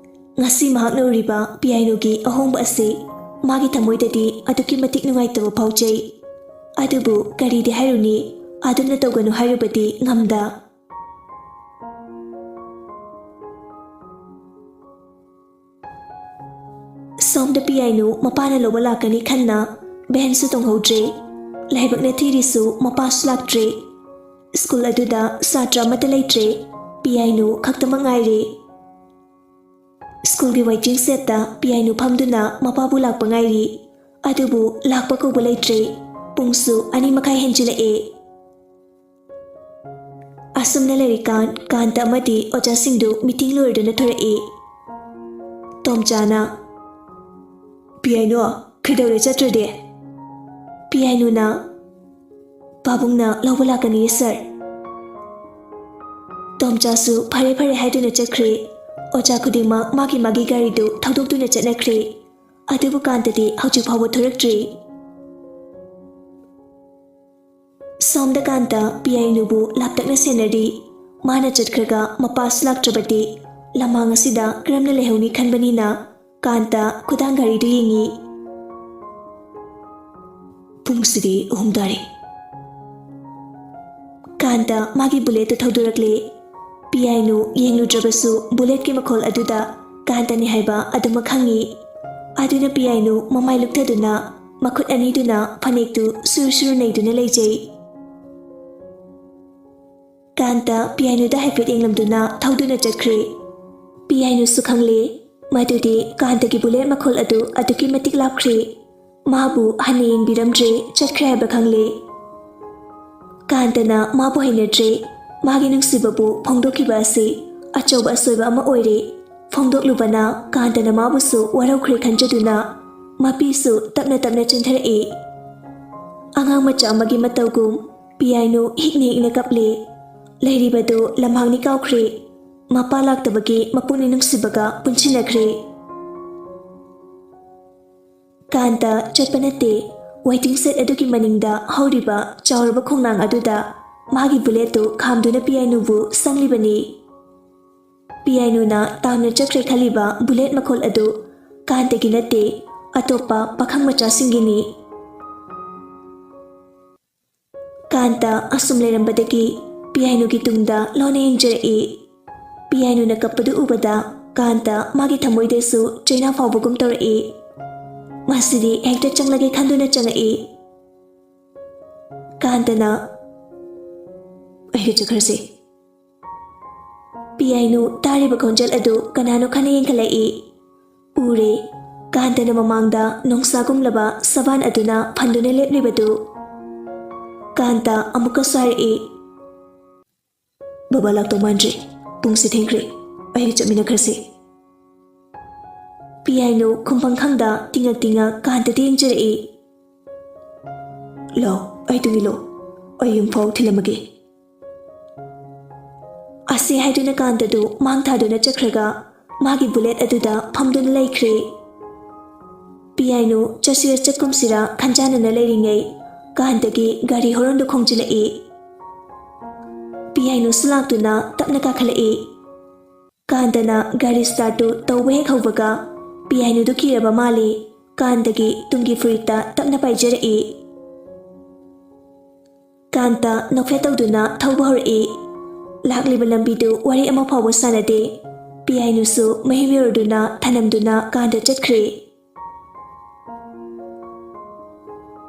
ꯉꯁꯤ ꯃꯍꯥꯛꯅ ꯎꯔꯤꯕ ꯄꯤꯌꯥꯏꯅꯨꯒꯤ ꯑꯍꯣꯡꯕ ꯑꯁꯤ ꯃꯥꯒꯤ ꯊꯃꯣꯏꯗꯗꯤ ꯑꯗꯨꯛꯀꯤ ꯃꯇꯤꯛ ꯅꯨꯡꯉꯥꯏꯇꯕ ꯐꯥꯎꯖꯩ꯫ ꯑꯗꯨꯕꯨ ꯀꯔꯤꯗꯤ ꯍꯥꯏꯔꯨꯅꯤ, ꯑꯗꯨꯝꯅ ꯇꯧꯒꯅꯨ ꯍꯥꯏꯔꯨꯕꯗꯤ ꯉꯝꯗ꯫ ꯁꯣꯝꯗ ꯄꯤꯌꯥꯏꯅꯨ ꯃꯄꯥꯅ ꯂꯧꯕ ꯂꯥꯛꯀꯅꯤ ꯈꯟꯅ ꯚꯦꯟꯁꯨ ꯇꯣꯡꯍꯧꯗ꯭ꯔꯦ꯫ ꯂꯥꯏꯕꯛꯅ ꯊꯤꯔꯤꯁꯨ ꯃꯄꯥꯁꯨ ꯂꯥꯛꯇ꯭ꯔꯦ꯫ ꯁ꯭ꯀꯨꯜ ꯑꯗꯨꯗ ꯁꯥꯇ꯭ꯔ ꯑꯃꯠꯇ ꯂꯩꯇ꯭ꯔꯦ꯫ ꯄꯤꯌꯥꯏꯅꯨ ꯈꯛꯇꯃꯛ ꯉꯥꯏꯔꯦ꯫ ꯁ꯭ꯀꯨꯜꯒꯤ ꯋꯦꯇꯤꯡ ꯁꯦꯠꯇ ꯄꯤꯌꯥꯏꯅꯨ ꯐꯝꯗꯨꯅ ꯃꯄꯥꯕꯨ ꯂꯥꯛꯄ ꯉꯥꯏꯔꯤ꯫ ꯑꯗꯨꯕꯨ ꯂꯥꯛꯄ ꯀꯧꯕ ꯂꯩꯇ꯭ꯔꯦ꯫ ꯄꯨꯡꯁꯨ ꯑꯅꯤ ꯃꯈꯥꯏ ꯍꯦꯟꯖꯤꯜꯂꯛꯑꯦ꯫ ꯑꯁꯨꯝꯅ ꯂꯩꯔꯤꯀꯥꯟ ꯀꯥꯟꯇ ꯑꯃꯗꯤ ꯑꯣꯖꯥꯁꯤꯡꯗꯨ ꯃꯤꯇꯤꯡ ꯂꯣꯏꯔꯗꯨꯅ ꯊꯣꯔꯛꯏ꯫ ꯇꯣꯝꯆꯥꯅ, "ꯄꯤꯌꯥꯏꯅꯨ, ꯀꯩꯗꯧꯔꯦ ꯆꯠꯇ꯭ꯔꯗꯤ?" ꯄꯤꯌꯥꯏꯅꯨꯅ, "ꯄꯥꯕꯨꯡꯅ ꯂꯧꯕ ꯂꯥꯛꯀꯅꯤꯌꯦ ꯁꯥꯔ꯫" ꯇꯣꯝꯆꯥꯁꯨ ꯐꯔꯦ ꯐꯔꯦ ꯍꯥꯏꯗꯨꯅ ꯆꯠꯈ꯭ꯔꯦ꯫ ꯑꯣꯖꯥ ꯈꯨꯗꯤꯡꯃꯛ ꯃꯥꯒꯤ ꯃꯥꯒꯤ ꯒꯥꯔꯤꯗꯨ ꯊꯧꯗꯣꯛꯇꯨꯅ ꯆꯠꯅꯈ꯭ꯔꯦ꯫ ꯑꯗꯨꯕꯨ ꯀꯥꯟꯇꯗꯤ ꯍꯧꯖꯤꯛ ꯐꯥꯎꯕ ꯊꯣꯔꯛꯇ꯭ꯔꯤ꯫ ꯁꯣꯝꯗ ꯀꯥꯟꯇ ꯄꯤꯌꯥꯏꯅꯨꯕꯨ ꯂꯥꯞꯇꯛꯅ ꯁꯦꯟꯅꯔꯤ꯫ ꯃꯥꯅ ꯆꯠꯈ꯭ꯔꯒ ꯃꯄꯥꯁꯨ ꯂꯥꯛꯇ꯭ꯔꯕꯗꯤ ꯂꯝꯍꯥꯡ ꯑꯁꯤꯗ ꯀꯔꯝꯅ ꯂꯩꯍꯧꯅꯤ ꯈꯟꯕꯅꯤꯅ ꯀꯥꯟꯇ ꯈꯨꯗꯥꯡ ꯘꯔꯤꯗꯨ ꯌꯦꯡꯉꯤ꯫ ꯄꯨꯡꯁꯤꯗꯤ ꯑꯍꯨꯝ ꯇꯥꯔꯦ꯫ ꯀꯥꯟꯇ ꯃꯥꯒꯤ ꯕꯨꯂꯦꯠꯇꯨ ꯊꯧꯗꯣꯔꯛꯂꯦ꯫ ꯄꯤꯌꯥꯏꯅꯨ ꯌꯦꯡꯂꯨꯗ꯭ꯔꯕꯁꯨ ꯕꯨꯂꯦꯠꯀꯤ ꯃꯈꯣꯜ ꯑꯗꯨꯗ ꯀꯥꯟꯇꯅꯤ ꯍꯥꯏꯕ ꯑꯗꯨꯃꯛ ꯈꯪꯉꯤ꯫ ꯑꯗꯨꯅ ꯄꯤꯌꯥꯏꯅꯨ ꯃꯃꯥꯏ ꯂꯨꯞꯊꯗꯨꯅ ꯃꯈꯨꯠ ꯑꯅꯤꯗꯨꯅ ꯐꯅꯦꯛꯇꯨ ꯁꯨꯔꯨ ꯁꯨꯔꯨ ꯅꯩꯗꯨꯅ ꯂꯩꯖꯩ꯫ ꯀꯥꯟꯇ ꯄꯤꯌꯥꯏꯅꯨꯗ ꯍꯥꯏꯐꯦꯠ ꯌꯦꯡꯂꯝꯗꯨꯅ ꯊꯧꯗꯨꯅ ꯆꯠꯈ꯭ꯔꯦ꯫ ꯄꯤꯌꯥꯏꯅꯨꯁꯨ ꯈꯪꯂꯦ ꯃꯗꯨꯗꯤ ꯀꯥꯟꯇꯒꯤ ꯕꯨꯂꯦꯠ ꯃꯈꯣꯜ ꯑꯗꯨ ꯑꯗꯨꯛꯀꯤ ꯃꯇꯤꯛ ꯂꯥꯞꯈ꯭ꯔꯦ꯫ ꯃꯥꯕꯨ ꯍꯟꯅ ꯌꯦꯡꯕꯤꯔꯝꯗ꯭ꯔꯦ, ꯆꯠꯈ꯭ꯔꯦ ꯍꯥꯏꯕ ꯈꯪꯂꯦ꯫ ꯀꯥꯟꯇꯅ ꯃꯥꯕꯨ ꯍꯩꯅꯗ꯭ꯔꯦ꯫ ꯃꯥꯒꯤ ꯅꯨꯡꯁꯤꯕꯕꯨ ꯐꯣꯡꯗꯣꯛꯈꯤꯕ ꯑꯁꯤ ꯑꯆꯧꯕ ꯑꯁꯣꯏꯕ ꯑꯃ ꯑꯣꯏꯔꯦ꯫ ꯐꯣꯡꯗꯣꯛꯂꯨꯕꯅ ꯀꯥꯟꯇꯅ ꯃꯥꯕꯨꯁꯨ ꯋꯥꯔꯧꯈ꯭ꯔꯦ ꯈꯟꯖꯗꯨꯅ ꯃꯄꯤꯁꯨ ꯇꯞꯅ ꯇꯞꯅ ꯆꯦꯟꯊꯔꯛꯏ꯫ ꯑꯉꯥꯡ ꯃꯆꯥ ꯑꯃꯒꯤ ꯃꯇꯧꯒꯨꯝ ꯄꯤꯌꯥꯏꯅꯨ ꯍꯤꯛꯅ ꯍꯤꯛꯅ ꯀꯞꯂꯦ꯫ ꯂꯩꯔꯤꯕꯗꯨ ꯂꯝꯍꯥꯡꯅꯤ ꯀꯥꯎꯈ꯭ꯔꯦ꯫ ꯃꯄꯥ ꯂꯥꯛꯇꯕꯒꯤ ꯃꯄꯨꯛꯅꯤꯡ ꯅꯨꯡꯁꯤꯕꯒ ꯄꯨꯟꯁꯤꯟꯅꯈ꯭ꯔꯦ꯫ ꯀꯥꯟꯇ ꯆꯠꯄ ꯅꯠꯇꯦ꯫ ꯋꯦꯇꯤꯡ ꯁꯦꯠ ꯑꯗꯨꯒꯤ ꯃꯅꯤꯡꯗ ꯍꯧꯔꯤꯕ ꯆꯥꯎꯔꯕ ꯈꯣꯡꯅꯥꯡ ꯑꯗꯨꯗ ꯃꯥꯒꯤ ꯕꯨꯂꯦꯠꯇꯨ ꯈꯥꯝꯗꯨꯅ ꯄꯤꯌꯥꯏꯅꯨꯕꯨ ꯁꯪꯂꯤꯕꯅꯤ꯫ ꯄꯤꯌꯥꯏꯅꯨꯅ ꯇꯥꯝꯅ ꯆꯠꯈ꯭ꯔꯦ ꯈꯜꯂꯤꯕ ꯕꯨꯂꯦꯠ ꯃꯈꯣꯜ ꯑꯗꯨ ꯀꯥꯟꯇꯒꯤ ꯅꯠꯇꯦ, ꯑꯇꯣꯞꯄ ꯄꯥꯈꯪ ꯃꯆꯥꯁꯤꯡꯒꯤꯅꯤ꯫ ꯀꯥꯟꯇ ꯑꯁꯨꯝ ꯂꯩꯔꯝꯕꯗꯒꯤ ꯄꯤꯌꯥꯏꯅꯨꯒꯤ ꯇꯨꯡꯗ ꯂꯣꯟꯅ ꯌꯦꯡꯖꯔꯛꯏ꯫ ꯄꯤꯌꯥꯏꯅꯨꯅ ꯀꯞꯄꯗꯨ ꯎꯕꯗ ꯀꯥꯟꯇ ꯃꯥꯒꯤ ꯊꯃꯣꯏꯗꯁꯨ ꯆꯩꯅꯥ ꯐꯥꯎꯕꯒꯨꯝ ꯇꯧꯔꯛꯏ꯫ ꯃꯁꯤꯗꯤ ꯍꯦꯛꯇ ꯆꯪꯂꯒꯦ ꯈꯟꯗꯨꯅ ꯆꯪꯉꯛꯏ꯫ ꯀꯥꯟꯇꯅ, "ꯑꯩꯒ ꯆꯠꯈ꯭ꯔꯁꯤ꯫" ꯄꯤꯌꯥꯏꯅꯨ ꯇꯥꯔꯤꯕ ꯈꯣꯟꯖꯦꯜ ꯑꯗꯨ ꯀꯅꯥꯅꯣ ꯈꯟꯅ ꯌꯦꯡꯈꯠꯂꯛꯏ꯫ ꯎꯔꯦ, ꯀꯥꯟꯇꯅ ꯃꯃꯥꯡꯗ ꯅꯣꯡꯁꯥꯒꯨꯝꯂꯕ ꯁꯕꯥꯟ ꯑꯗꯨꯅ ꯐꯟꯗꯨꯅ ꯂꯦꯞꯂꯤꯕꯗꯨ꯫ ꯀꯥꯟꯇ ꯑꯃꯨꯛꯀꯁꯨ ꯍꯥꯏꯔꯛꯏ, "ꯕꯕꯥ ꯂꯥꯛꯇꯧ ꯃꯥꯟꯗ꯭ꯔꯤ, ꯄꯨꯡꯁꯤ ꯊꯦꯡꯈ꯭ꯔꯦ, ꯑꯩꯒ ꯆꯠꯃꯤꯟꯅꯈ꯭ꯔꯁꯤ꯫" ꯄꯤꯌꯥꯏꯅꯨ ꯈꯨꯝꯐꯝ ꯈꯪꯗ ꯇꯤꯡꯉꯛ ꯇꯤꯡꯉꯛ ꯀꯥꯟꯇꯗ ꯌꯦꯡꯖꯔꯛꯏ꯫ "ꯂꯥꯎ, ꯑꯩ ꯇꯨꯡ ꯏꯜꯂꯣ, ꯑꯩ ꯌꯨꯝꯐꯥꯎ ꯊꯤꯜꯂꯝꯃꯒꯦ꯫" ꯑꯁꯤ ꯍꯥꯏꯗꯨꯅ ꯀꯥꯟꯇꯗꯨ ꯃꯥꯡ ꯊꯥꯗꯨꯅ ꯆꯠꯈ꯭ꯔꯒ ꯃꯥꯒꯤ ꯕꯨꯂꯦꯠ ꯑꯗꯨꯗ ꯐꯝꯗꯨꯅ ꯂꯩꯈ꯭ꯔꯦ꯫ ꯄꯤꯌꯥꯏꯅꯨ ꯆꯠꯁꯤꯔ ꯆꯠꯀꯨꯝꯁꯤꯔ ꯈꯟꯖꯥꯟꯅꯅ ꯂꯩꯔꯤꯉꯩ ꯀꯥꯟꯇꯒꯤ ꯒꯥꯔꯤ ꯍꯣꯔꯣꯟꯗꯨ ꯈꯣꯡꯖꯤꯜꯂꯛꯏ꯫ ꯄꯤꯌꯥꯏꯅꯨꯁꯨ ꯂꯥꯛꯇꯨꯅ ꯇꯞꯅ ꯀꯥꯈꯠꯂꯛꯏ꯫ ꯀꯥꯟꯇꯅ ꯒꯥꯔꯤ ꯁ꯭ꯇꯥꯔꯠꯇꯨ ꯇꯧꯕ ꯍꯦꯛ ꯍꯧꯕꯒ ꯄꯤꯌꯥꯏꯅꯨꯗꯨ ꯀꯤꯔꯕ ꯃꯥꯜꯂꯤ꯫ ꯀꯥꯟꯇꯒꯤ ꯇꯨꯡꯒꯤ ꯐꯨꯔꯤꯠꯇ ꯇꯞꯅ ꯄꯥꯏꯖꯔꯛꯏ꯫ ꯀꯥꯟꯇ ꯅꯣꯛꯐꯦꯠ ꯇꯧꯗꯨꯅ ꯊꯧꯕ ꯍꯧꯔꯛꯏ꯫ ꯂꯥꯛꯂꯤꯕ ꯂꯝꯕꯤꯗꯨ ꯋꯥꯔꯤ ꯑꯃ ꯐꯥꯎꯕ ꯁꯥꯅꯗꯦ꯫ ꯄꯤꯌꯥꯏꯅꯨꯁꯨ ꯃꯌꯨꯝ ꯌꯧꯔꯗꯨꯅ ꯊꯅꯝꯗꯨꯅ ꯀꯥꯟꯇ ꯆꯠꯈ꯭ꯔꯦ꯫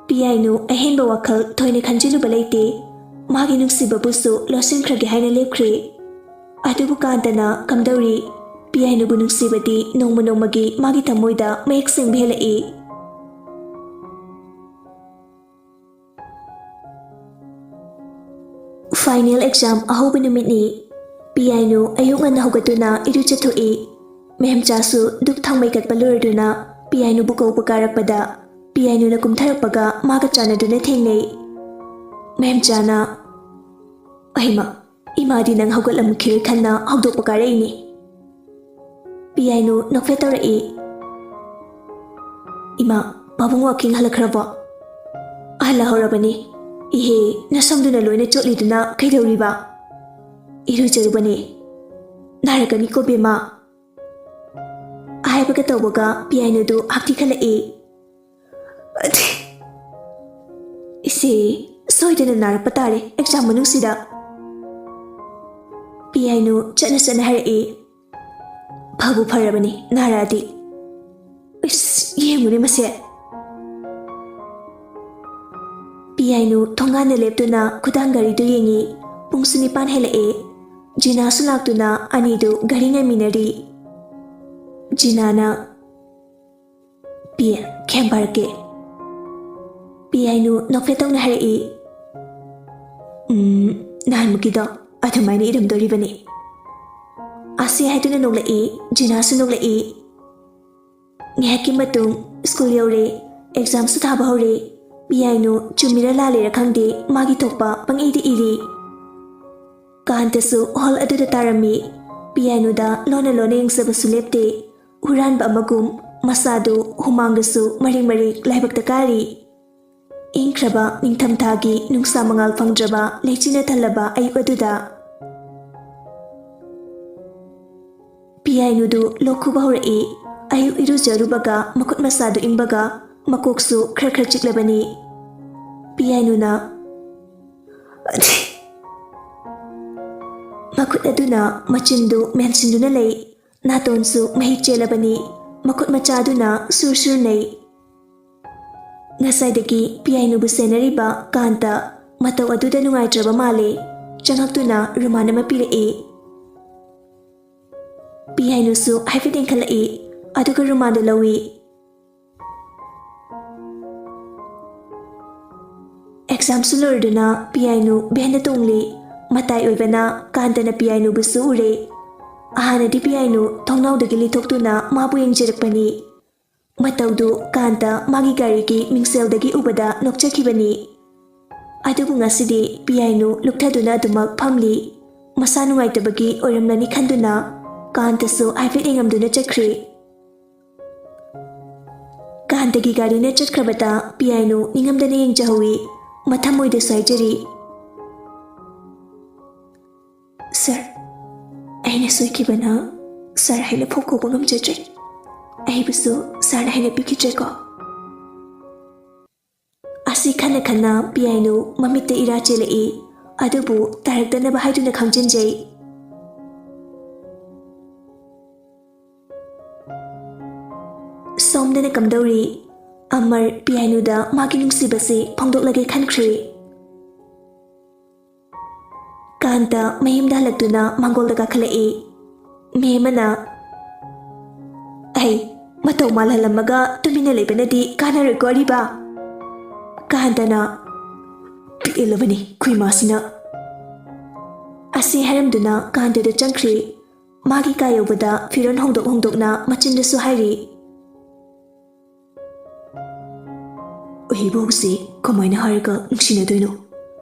ꯄꯤꯌꯥꯏꯅꯨ ꯑꯍꯦꯟꯕ ꯋꯥꯈꯜ ꯊꯣꯏꯅ ꯈꯟꯖꯤꯜꯂꯨꯕ ꯂꯩꯇꯦ꯫ ꯃꯥꯒꯤ ꯅꯨꯡꯁꯤꯕꯕꯨꯁꯨ ꯂꯣꯠꯁꯤꯟꯈ꯭ꯔꯒꯦ ꯍꯥꯏꯅ ꯂꯦꯞꯈ꯭ꯔꯦ꯫ ꯑꯗꯨꯕꯨ ꯀꯥꯟꯇꯅ ꯀꯝꯗꯧꯔꯤ? ꯄꯤꯌꯥꯏꯅꯨꯕꯨ ꯅꯨꯡꯁꯤꯕꯗꯤ ꯅꯣꯡꯃ ꯅꯣꯡꯃꯒꯤ ꯃꯥꯒꯤ ꯊꯃꯣꯏꯗ ꯃꯌꯦꯛ ꯁꯦꯡꯕ ꯍꯦꯜꯂꯛꯏ꯫ ꯐꯥꯏꯅꯦꯜ ꯑꯦꯛꯖꯥꯝ ꯑꯍꯧꯕ ꯅꯨꯃꯤꯠꯅꯤ꯫ ꯄꯤꯌꯥꯏꯅꯨ ꯑꯌꯨꯛ ꯉꯟꯅ ꯍꯧꯒꯠꯇꯨꯅ ꯏꯔꯨꯖꯊꯣꯛꯏ꯫ ꯃꯦꯝꯆꯥꯁꯨ ꯙꯨꯞ ꯊꯥꯎꯃꯩ ꯀꯠꯄ ꯂꯣꯏꯔꯗꯨꯅ ꯄꯤꯌꯥꯏꯅꯨꯕꯨ ꯀꯧꯕ ꯀꯥꯔꯛꯄꯗ ꯄꯤꯌꯥꯏꯅꯨꯅ ꯀꯨꯝꯊꯔꯛꯄꯒ ꯃꯥꯒ ꯆꯥꯟꯅꯗꯨꯅ ꯊꯦꯡꯅꯩ꯫ ꯃꯦꯝꯆꯥꯅ, "ꯑꯩꯃ, ꯏꯃꯥꯗꯤ ꯅꯪ ꯍꯧꯒꯠꯂꯝꯈꯤꯔꯣꯏ ꯈꯟꯅ ꯍꯧꯗꯣꯛꯄ ꯀꯥꯔꯛꯏꯅꯤ꯫" ꯄꯤꯌꯥꯏꯅꯨ ꯅꯣꯛꯐꯦꯠ ꯇꯧꯔꯛꯏ꯫ "ꯏꯃꯥ, ꯄꯥꯕꯨꯡ ꯋꯥꯀꯤꯡ ꯍꯜꯂꯛꯈ꯭ꯔꯕꯣ?" "ꯍꯜꯂꯛꯍꯧꯔꯕꯅꯤ꯫ ꯏꯍꯦ, ꯅꯁꯝꯗꯨꯅ ꯂꯣꯏꯅ ꯆꯣꯠꯂꯤꯗꯨꯅ ꯀꯩꯗꯧꯔꯤꯕ?" "ꯏꯔꯨꯖꯔꯨꯕꯅꯤ꯫" "ꯅꯥꯔꯛꯀꯅꯤꯀꯣ ꯕꯦꯝꯃ꯫" ꯍꯥꯏꯕꯒ ꯇꯧꯕꯒ ꯄꯤꯌꯥꯏꯅꯨꯗꯨ ꯍꯛꯊꯤ ꯈꯜꯂꯛꯏ꯫ ꯑꯗꯤ, ꯏꯆꯦ, ꯁꯣꯏꯗꯅ ꯅꯥꯔꯛꯄ ꯇꯥꯔꯦ ꯑꯦꯛꯖꯥꯝ ꯃꯅꯨꯡꯁꯤꯗ꯫ ꯄꯤꯌꯥꯏꯅꯨ ꯆꯠꯅ ꯆꯠꯅ ꯍꯥꯏꯔꯛꯏ꯫ ꯐꯕꯨ ꯐꯔꯕꯅꯤ ꯅꯥꯔꯛꯑꯗꯤ꯫ ꯏꯁ, ꯌꯦꯡꯉꯨꯅꯦ ꯃꯁꯦ꯫ ꯄꯤꯌꯥꯏꯅꯨ ꯊꯣꯡꯒꯥꯟꯗ ꯂꯦꯞꯇꯨꯅ ꯈꯨꯗꯥꯡ ꯘꯔꯤꯗꯨ ꯌꯦꯡꯉꯤ꯫ ꯄꯨꯡꯁꯨ ꯅꯤꯄꯥꯟ ꯍꯦꯜꯂꯛꯑꯦ꯫ ꯖꯤꯅꯥꯁꯨ ꯂꯥꯛꯇꯨꯅ ꯑꯅꯤꯗꯨ ꯘꯔꯤ ꯉꯥꯏꯃꯤꯟꯅꯔꯤ꯫ ꯖꯤꯅꯥꯅ, "ꯄꯤ, ꯈꯦꯝꯕꯥꯔꯀꯦ?" ꯄꯤꯌꯥꯏꯅꯨ ꯅꯣꯛꯐꯦꯠ ꯇꯧꯅ ꯍꯥꯏꯔꯛꯏ꯫ "ꯎꯝ, ꯅꯍꯥꯟꯃꯨꯛꯀꯤꯗꯣ ꯑꯗꯨꯃꯥꯏꯅ ꯏꯔꯝꯗꯣꯔꯤꯕꯅꯤ꯫" ꯑꯁꯤ ꯍꯥꯏꯗꯨꯅ ꯅꯣꯛꯂꯛꯏ꯫ ꯖꯤꯅꯥꯁꯨ ꯅꯣꯛꯂꯛꯏ꯫ ꯉꯥꯏꯍꯥꯛꯀꯤ ꯃꯇꯨꯡ ꯁ꯭ꯀꯨꯜ ꯌꯧꯔꯦ꯫ ꯑꯦꯛꯖꯥꯝꯁꯨ ꯊꯥꯕ ꯍꯧꯔꯦ꯫ ꯄꯤꯌꯥꯏꯅꯨ ꯆꯨꯝꯃꯤꯔ ꯂꯥꯜꯂꯤꯔ ꯈꯪꯗꯦ, ꯃꯥꯒꯤ ꯊꯣꯛꯄ ꯄꯪꯏꯗ ꯏꯔꯤ꯫ ꯀꯥꯟꯇꯁꯨ ꯍꯣꯜ ꯑꯗꯨꯗ ꯇꯥꯔꯝꯃꯤ꯫ ꯄꯤꯌꯥꯏꯅꯨꯗ ꯂꯣꯟꯅ ꯂꯣꯟꯅ ꯌꯦꯡꯖꯕꯁꯨ ꯂꯦꯞꯇꯦ꯫ ꯍꯨꯔꯥꯟꯕ ꯑꯃꯒꯨꯝ ꯃꯁꯥꯗꯨ ꯍꯨꯃꯥꯡꯗꯁꯨ ꯃꯔꯦꯡ ꯃꯔꯦꯡ ꯂꯥꯏꯕꯛꯇ ꯀꯥꯔꯤ꯫ ꯏꯪꯈ꯭ꯔꯕ ꯅꯤꯡꯊꯝꯊꯥꯒꯤ ꯅꯨꯡꯁꯥ ꯃꯉꯥꯜ ꯐꯪꯗ꯭ꯔꯕ ꯂꯩꯆꯤꯟꯅ ꯊꯜꯂꯕ ꯑꯌꯨꯛ ꯑꯗꯨꯗ꯫ ꯄꯤꯌꯥꯏꯅꯨꯗꯨ ꯂꯣꯛ ꯈꯨꯕ ꯍꯧꯔꯛꯏ꯫ ꯑꯌꯨꯛ ꯏꯔꯨꯖꯔꯨꯕꯒ ꯃꯈꯨꯠ ꯃꯁꯥꯗꯨ ꯏꯪꯕꯒ ꯃꯀꯣꯛꯁꯨ ꯈꯔ ꯈꯔ ꯆꯤꯛꯂꯕꯅꯤ꯫ ꯄꯤꯌꯥꯏꯅꯨꯅ ꯃꯈꯨꯠ ꯑꯗꯨꯅ ꯃꯆꯤꯟꯗꯨ ꯃꯦꯟꯁꯤꯟꯗꯨꯅ ꯂꯩ꯫ ꯅꯥꯇꯣꯟꯁꯨ ꯃꯍꯤꯛ ꯆꯦꯜꯂꯕꯅꯤ꯫ ꯃꯈꯨꯠ ꯃꯆꯥꯗꯨꯅ ꯁꯨꯔ ꯁꯨꯔ ꯅꯩ꯫ ꯉꯁꯥꯏꯗꯒꯤ ꯄꯤꯌꯥꯏꯅꯨꯕꯨ ꯁꯦꯟꯅꯔꯤꯕ ꯀꯥꯟꯇ ꯃꯇꯧ ꯑꯗꯨꯗ ꯅꯨꯡꯉꯥꯏꯇ꯭ꯔꯕ ꯃꯥꯜꯂꯦ꯫ ꯆꯪꯉꯛꯇꯨꯅ ꯔꯨꯃꯥꯟ ꯑꯃ ꯄꯤꯔꯛꯏ꯫ ꯄꯤꯌꯥꯏꯅꯨꯁꯨ ꯍꯥꯏꯐꯦꯠ ꯌꯦꯡꯈꯠꯂꯛꯏ, ꯑꯗꯨꯒ ꯔꯨꯃꯥꯟꯗꯨ ꯂꯧꯏ꯫ ꯑꯦꯛꯖꯥꯝꯁꯨ ꯂꯣꯏꯔꯗꯨꯅ ꯄꯤꯌꯥꯏꯅꯨ ꯚꯦꯟꯗ ꯇꯣꯡꯂꯤ꯫ ꯃꯇꯥꯏ ꯑꯣꯏꯕꯅ ꯀꯥꯟꯇꯅ ꯄꯤꯌꯥꯏꯅꯨꯕꯨꯁꯨ ꯎꯔꯦ꯫ ꯑꯍꯥꯟꯅꯗꯤ ꯄꯤꯌꯥꯏꯅꯨ ꯊꯣꯡꯅꯥꯎꯗꯒꯤ ꯂꯤꯊꯣꯛꯇꯨꯅ ꯃꯥꯕꯨ ꯌꯦꯡꯖꯔꯛꯄꯅꯤ꯫ ꯃꯇꯧꯗꯨ ꯀꯥꯟꯇ ꯃꯥꯒꯤ ꯒꯥꯔꯤꯒꯤ ꯃꯤꯡꯁꯦꯜꯗꯒꯤ ꯎꯕꯗ ꯅꯣꯛꯆꯈꯤꯕꯅꯤ꯫ ꯑꯗꯨꯕꯨ ꯉꯁꯤꯗꯤ ꯄꯤꯌꯥꯏꯅꯨ ꯂꯨꯞꯊꯗꯨꯅ ꯑꯗꯨꯃꯛ ꯐꯝꯂꯤ꯫ ꯃꯁꯥ ꯅꯨꯡꯉꯥꯏꯇꯕꯒꯤ ꯑꯣꯏꯔꯝꯂꯅꯤ ꯈꯟꯗꯨꯅ ꯀꯥꯟꯇꯁꯨ ꯍꯥꯏꯐꯦꯠ ꯌꯦꯡꯉꯝꯗꯨꯅ ꯆꯠꯈ꯭ꯔꯦ꯫ ꯀꯥꯟꯇꯒꯤ ꯒꯥꯔꯤꯅ ꯆꯠꯈ꯭ꯔꯕꯗ ꯄꯤꯌꯥꯏꯅꯨ ꯅꯤꯡꯉꯝꯗꯅ ꯌꯦꯡꯖꯍꯧꯏ꯫ ꯃꯊꯃꯣꯏꯗꯁꯨ ꯍꯥꯏꯖꯔꯤ, "ꯁꯥꯔ, ꯑꯩꯅ ꯁꯣꯏꯈꯤꯕꯅ ꯁꯥꯔ ꯍꯥꯏꯅ ꯐꯥꯎ ꯀꯧꯕ ꯉꯝꯖꯗ꯭ꯔꯦ꯫ ꯑꯩꯕꯨꯁꯨ ꯁꯥꯔꯅ ꯍꯦꯟꯅ ꯄꯤꯈꯤꯗ꯭ꯔꯦꯀꯣ꯫ ꯑꯁꯤ ꯈꯟꯅ ꯈꯟꯅ ꯄꯤꯌꯥꯏꯅꯨ ꯃꯃꯤꯠꯇ ꯏꯔꯥ ꯆꯦꯜꯂꯛꯏ꯫ ꯑꯗꯨꯕꯨ ꯇꯥꯔꯛꯇꯅꯕ ꯍꯥꯏꯗꯨꯅ ꯈꯪꯖꯤꯟꯖꯩ꯫ ꯁꯣꯝꯗꯅ ꯀꯝꯗꯧꯔꯤ? ꯑꯃꯔ ꯄꯤꯌꯥꯏꯅꯨꯗ ꯃꯥꯒꯤ ꯅꯨꯡꯁꯤꯕꯁꯤ ꯐꯣꯡꯗꯣꯛꯂꯒꯦ ꯈꯟꯈ꯭ꯔꯦ꯫ ꯀꯥꯟꯇ ꯃꯌꯨꯝꯗ ꯍꯜꯂꯛꯇꯨꯅ ꯃꯥꯡꯒꯣꯜꯗ ꯀꯥꯈꯠꯂꯛꯏ꯫ ꯃꯦꯝ ꯑꯃꯅ, "ꯑꯩ ꯃꯇꯧ ꯃꯥꯜꯍꯜꯂꯝꯃꯒ ꯇꯨꯃꯤꯟꯅ ꯂꯩꯕꯅꯗꯤ ꯀꯥꯟꯅꯔꯣꯏꯀꯣ ꯑꯔꯤꯕ?" ꯀꯥꯟꯇꯅ, "ꯄꯤꯛꯑꯦꯜꯂꯕꯅꯤ ꯈꯨꯏꯃꯥꯁꯤꯅ" ꯑꯁꯤ ꯍꯥꯏꯔꯝꯗꯨꯅ ꯀꯥꯟꯇꯗ ꯆꯪꯈ꯭ꯔꯤ꯫ ꯃꯥꯒꯤ ꯀꯥ ꯌꯧꯕꯗ ꯐꯤꯔꯣꯜ ꯍꯣꯡꯗꯣꯛ ꯍꯣꯡꯗꯣꯛꯅ ꯃꯆꯤꯟꯗꯁꯨ ꯍꯥꯏꯔꯤ꯫ ꯑꯩꯕꯨ ꯍꯧꯖꯤꯛ ꯀꯃꯥꯏꯅ ꯍꯥꯏꯔꯒ ꯅꯨꯡꯁꯤꯅꯗꯣꯏꯅꯣ?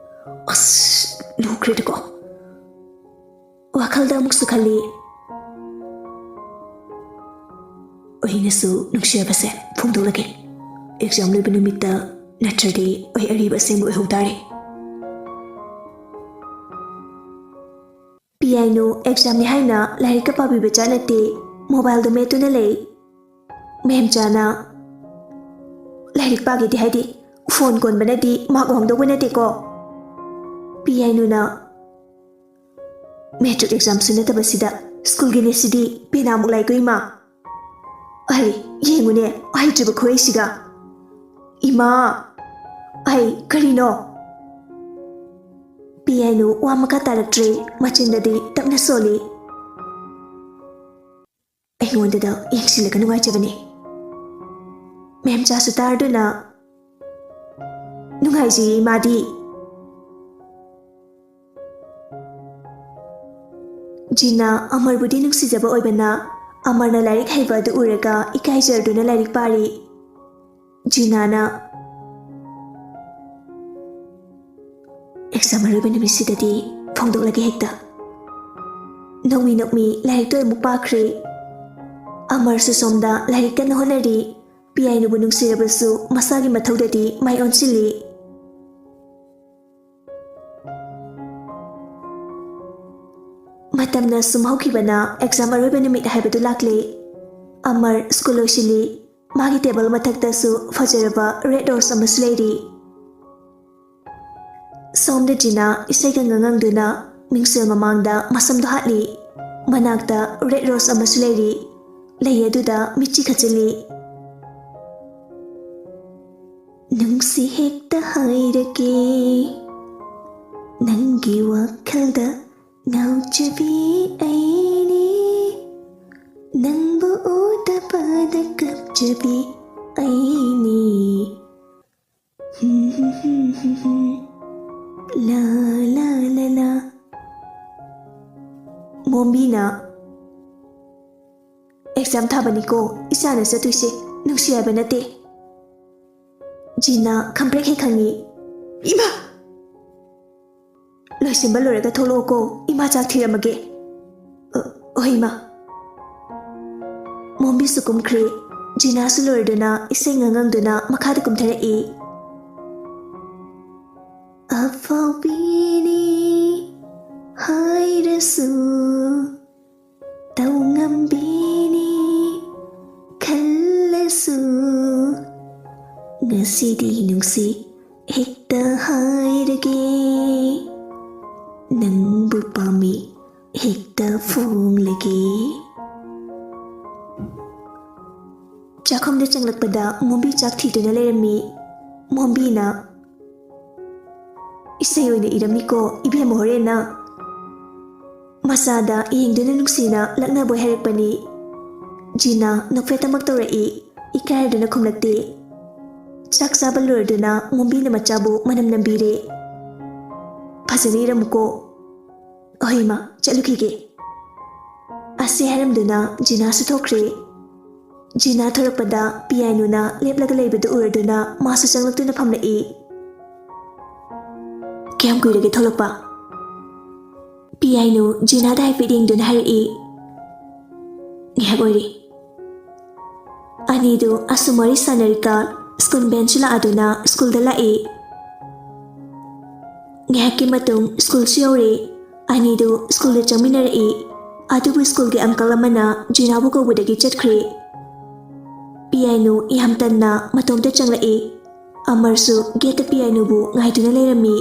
ꯑꯁ, ꯂꯨꯈ꯭ꯔꯦꯗꯀꯣ꯫ ꯋꯥꯈꯜꯗ ꯑꯃꯨꯛꯁꯨ ꯈꯜꯂꯤ꯫ ꯑꯩꯅꯁꯨ ꯅꯨꯡꯁꯤꯔꯕꯁꯦ ꯐꯣꯡꯗꯣꯛꯂꯒꯦ꯫ ꯑꯦꯛꯖꯥꯝ ꯂꯣꯏꯕ ꯅꯨꯃꯤꯠꯇ, ꯅꯠꯇ꯭ꯔꯗꯤ ꯑꯩ ꯑꯔꯤꯕ ꯑꯁꯦꯡꯕ ꯑꯣꯏꯍꯧ ꯇꯥꯔꯦ꯫ ꯄꯤꯌꯥꯏꯅꯨ ꯑꯦꯛꯖꯥꯝꯅꯤ ꯍꯥꯏꯅ ꯂꯥꯏꯔꯤꯛꯀ ꯄꯥꯕꯤꯕ ꯖꯥꯠ ꯅꯠꯇꯦ, ꯃꯣꯕꯥꯏꯜꯗꯣ ꯃꯦꯠꯇꯨꯅ ꯂꯩ꯫ ꯃꯦꯝꯆꯥꯅ, "ꯂꯥꯏꯔꯤꯛ ꯄꯥꯒꯦꯗꯤ ꯍꯥꯏꯗꯤ ꯐꯣꯟ ꯀꯣꯟꯕꯅꯗꯤ ꯃꯥꯔꯛ ꯋꯥꯡꯗꯧꯕ ꯅꯠꯇꯦꯀꯣ"꯫ ꯄꯤꯌꯥꯏꯅꯨꯅ, "ꯃꯦꯇ꯭ꯔꯤꯛ ꯑꯦꯛꯖꯥꯝꯁꯨ ꯅꯠꯇꯕꯁꯤꯗ ꯁ꯭ꯀꯨꯜꯒꯤꯅꯦ ꯁꯤꯗꯤ, ꯄꯦꯅꯥꯃꯨꯛ ꯂꯥꯏꯀꯣ ꯏꯃꯥ"꯫ "ꯑꯩ ꯌꯦꯡꯉꯨꯅꯦ, ꯍꯩꯇ꯭ꯔꯤꯕ ꯈꯨꯍꯩꯁꯤꯒ"꯫ "ꯏꯃꯥ! ꯑꯩ ꯀꯔꯤꯅꯣ?" ꯄꯤꯌꯥꯏꯅꯨ ꯋꯥ ꯃꯈꯥ ꯇꯥꯔꯛꯇ꯭ꯔꯦ, ꯃꯆꯤꯟꯗꯗꯤ ꯇꯞꯅ ꯁꯣꯜꯂꯤ꯫ "ꯑꯩꯉꯣꯟꯗꯗ ꯌꯦꯡꯁꯤꯜꯂꯒ ꯅꯨꯡꯉꯥꯏꯖꯕꯅꯤ"꯫ ꯃꯦꯝꯆꯥꯁꯨ ꯇꯥꯔꯗꯨꯅ, "ꯅꯨꯡꯉꯥꯏꯖꯩꯌꯦ ꯏꯃꯥꯗꯤ"꯫ ꯖꯤꯅꯥ ꯑꯃꯔꯕꯨꯗꯤ ꯅꯨꯡꯁꯤꯖꯕ ꯑꯣꯏꯕꯅ, ꯑꯃꯔꯅ ꯂꯥꯏꯔꯤꯛ ꯍꯩꯕ ꯑꯗꯨ ꯎꯔꯒ ꯏꯀꯥꯏꯖꯔꯗꯨꯅ ꯂꯥꯏꯔꯤꯛ ꯄꯥꯔꯤ꯫ ꯖꯤꯅꯥꯅ, "ꯑꯦꯛꯖꯥꯝ ꯑꯔꯣꯏꯕ ꯅꯨꯃꯤꯠꯁꯤꯗꯗꯤ ꯐꯣꯡꯗꯣꯛꯂꯒꯦ ꯍꯦꯛꯇ"꯫ ꯅꯣꯛꯃꯤ ꯅꯣꯛꯃꯤ ꯂꯥꯏꯔꯤꯛꯇꯣ ꯑꯃꯨꯛ ꯄꯥꯈ꯭ꯔꯦ꯫ ꯑꯃꯔꯁꯨ ꯁꯣꯝꯗ ꯂꯥꯏꯔꯤꯛ ꯀꯟꯅ ꯍꯣꯠꯅꯔꯤ꯫ ꯄꯤꯌꯥꯏꯅꯨꯕꯨ ꯅꯨꯡꯁꯤꯔꯕꯁꯨ ꯃꯁꯥꯒꯤ ꯃꯊꯧꯗꯗꯤ ꯃꯥꯏ ꯑꯣꯟꯁꯤꯜꯂꯤ꯫ ꯃꯇꯝꯅ ꯁꯨꯝ ꯍꯧꯈꯤꯕꯅ ꯑꯦꯛꯖꯥꯝ ꯑꯔꯣꯏꯕ ꯅꯨꯃꯤꯠ ꯍꯥꯏꯕꯗꯨ ꯂꯥꯛꯂꯦ꯫ ꯑꯃꯔ ꯁ꯭ꯀꯨꯜ ꯂꯣꯏꯁꯤꯜꯂꯤ꯫ ꯃꯥꯒꯤ ꯇꯦꯕꯜ ꯃꯊꯛꯇꯁꯨ ꯐꯖꯔꯕ ꯔꯦꯗ ꯔꯣꯁ ꯑꯃꯁꯨ ꯂꯩꯔꯤ꯫ ꯁꯣꯝꯗ ꯖꯤꯅꯥ ꯏꯁꯩꯒ ꯉꯪꯉꯪꯗꯨꯅ ꯃꯤꯡꯁꯦꯜ ꯃꯃꯥꯡꯗ ꯃꯁꯝꯗꯣ ꯍꯥꯠꯂꯤ꯫ ꯃꯅꯥꯛꯇ ꯔꯦꯗ ꯔꯣꯁ ꯑꯃꯁꯨ ꯂꯩꯔꯤ꯫ ꯂꯩ ꯑꯗꯨꯗ ꯃꯤꯠꯆꯤ ꯈꯠꯆꯤꯜꯂꯤ꯫ ꯅꯨꯡꯁꯤ ꯍꯦꯛꯇ ꯍꯥꯏꯔꯒꯦ, ꯅꯪꯒꯤ ꯋꯥꯈꯜꯗ ꯉꯥꯎꯖꯕꯤ ꯑꯩꯅꯤ, ꯅꯪꯕꯨ ꯎꯗꯕꯗ ꯀꯞꯆꯕꯤ ꯑꯩꯅꯤ꯫ ꯂꯥ, ꯂꯥ, ꯂꯥ, ꯂꯥ꯫ ꯃꯣꯝꯕꯤꯅ, "ꯑꯦꯛꯖꯥꯝ ꯊꯥꯕꯅꯤꯀꯣ ꯏꯆꯥꯅ ꯆꯠꯇꯣꯏꯁꯦ, ꯅꯨꯡꯁꯤ ꯍꯥꯏꯕ ꯅꯠꯇꯦ꯫" ꯖꯤꯅꯥ ꯈꯝꯄ꯭ꯔꯦꯛ ꯍꯦꯛ ꯈꯪꯉꯤ꯫ "ꯏꯃꯥ!" "ꯂꯣꯏꯁꯤꯟꯕ ꯂꯣꯏꯔꯒ ꯊꯣꯛꯂꯛꯑꯣꯀꯣ, ꯏꯃꯥ ꯆꯥꯛ ꯊꯤꯔꯝꯃꯒꯦ꯫" "ꯑ, ꯍꯣꯏ, ꯏꯃꯥ꯫" ꯃꯣꯝꯕꯤꯁꯨ ꯀꯨꯝꯈ꯭ꯔꯦ꯫ ꯖꯤꯅꯥꯁꯨ ꯂꯣꯏꯔꯗꯨꯅ ꯏꯁꯩ ꯉꯪꯉꯪꯗꯨꯅ ꯃꯈꯥꯗ ꯀꯨꯝꯊꯔꯛꯏ꯫ ꯑꯐꯥꯎꯕꯤꯅꯤ ꯍꯥꯏꯔꯁꯨ, ꯇꯧꯉꯝꯕꯤꯅꯤ ꯈꯜꯂꯁꯨ, ꯉꯁꯤꯗꯤ ꯅꯨꯡꯁꯤ ꯍꯦꯛꯇ ꯍꯥꯏꯔꯒꯦ, ꯅꯪꯕꯨ ꯄꯥꯝꯃꯤ ꯍꯦꯛꯇ ꯐꯣꯡꯂꯒꯦ꯫ ꯆꯥꯛꯈꯨꯝꯗ ꯆꯪꯂꯛꯄꯗ ꯃꯣꯝꯕꯤ ꯆꯥꯛ ꯊꯤꯗꯨꯅ ꯂꯩꯔꯝꯃꯤ꯫ ꯃꯣꯝꯕꯤꯅ, "ꯏꯁꯩ ꯑꯣꯏꯅ ꯏꯔꯝꯃꯤꯀꯣ ꯏꯕꯦꯝꯃ ꯍꯣꯔꯦꯟꯅ꯫" ꯃꯆꯥꯗ ꯌꯦꯡꯗꯨꯅ ꯅꯨꯡꯁꯤꯅ ꯂꯛꯅꯕꯣꯏ ꯍꯥꯏꯔꯛꯄꯅꯤ꯫ ꯖꯤꯅꯥ ꯅꯣꯛꯐꯦꯠꯇꯃꯛ ꯇꯧꯔꯛꯏ꯫ ꯏꯀꯥꯏꯔꯗꯨꯅ ꯈꯨꯝꯂꯛꯇꯦ꯫ ꯆꯥꯛ ꯆꯥꯕ ꯂꯣꯏꯔꯗꯨꯅ ꯃꯣꯝꯕꯤꯅ ꯃꯆꯥꯕꯨ ꯃꯅꯝ ꯅꯝꯕꯤꯔꯦ꯫ "ꯐꯖꯅ ꯏꯔꯝꯃꯨꯀꯣ꯫" "ꯍꯣꯏ ꯏꯃꯥ, ꯆꯠꯂꯨꯈꯤꯒꯦ꯫" ꯑꯁꯤ ꯍꯥꯏꯔꯝꯗꯨꯅ ꯖꯤꯅꯥꯁꯨ ꯊꯣꯛꯈ꯭ꯔꯦ꯫ ꯖꯤꯅꯥ ꯊꯣꯔꯛꯄꯗ ꯄꯤꯌꯥꯏꯅꯨꯅ ꯂꯦꯞꯂꯒ ꯂꯩꯕꯗꯨ ꯎꯔꯗꯨꯅ ꯃꯥꯁꯨ ꯆꯪꯂꯛꯇꯨꯅ ꯐꯝꯂꯛꯏ꯫ "ꯀꯌꯥꯝ ꯀꯨꯏꯔꯒꯦ ꯊꯣꯛꯂꯛꯄ?" ꯄꯤꯌꯥꯏꯅꯨ ꯖꯤꯅꯥꯗ ꯍꯥꯏꯐꯦꯠ ꯌꯦꯡꯗꯨꯅ ꯍꯥꯏꯔꯛꯏ꯫ "ꯉꯥꯏꯍꯥꯛ ꯑꯣꯏꯔꯦ꯫" ꯑꯅꯤꯗꯨ ꯑꯁꯨꯝ ꯋꯥꯔꯤ ꯁꯥꯟꯅꯔꯤꯀꯥꯟ ꯁ꯭ꯀꯨꯜ ꯚꯦꯟꯁꯨ ꯂꯥꯛꯑꯗꯨꯅ ꯁ꯭ꯀꯨꯜꯗ ꯂꯥꯛꯏ꯫ ꯉꯥꯏꯍꯥꯛꯀꯤ ꯃꯇꯨꯡ ꯁ꯭ꯀꯨꯜꯁꯨ ꯌꯧꯔꯦ꯫ ꯑꯅꯤꯗꯨ ꯁ꯭ꯀꯨꯜꯗ ꯆꯪꯃꯤꯟꯅꯔꯛꯏ꯫ ꯑꯗꯨꯕꯨ ꯁ꯭ꯀꯨꯜꯒꯤ ꯑꯪꯀꯜ ꯑꯃꯅ ꯖꯤꯅꯥꯕꯨ ꯀꯧꯕꯗꯒꯤ ꯆꯠꯈ꯭ꯔꯦ꯫ ꯄꯤꯌꯥꯏꯅꯨ ꯌꯥꯝ ꯇꯟꯅ ꯃꯇꯣꯝꯇ ꯆꯪꯂꯛꯏ꯫ ꯑꯃꯔꯁꯨ ꯒꯦꯠꯇ ꯄꯤꯌꯥꯏꯅꯨꯕꯨ ꯉꯥꯏꯗꯨꯅ ꯂꯩꯔꯝꯃꯤ꯫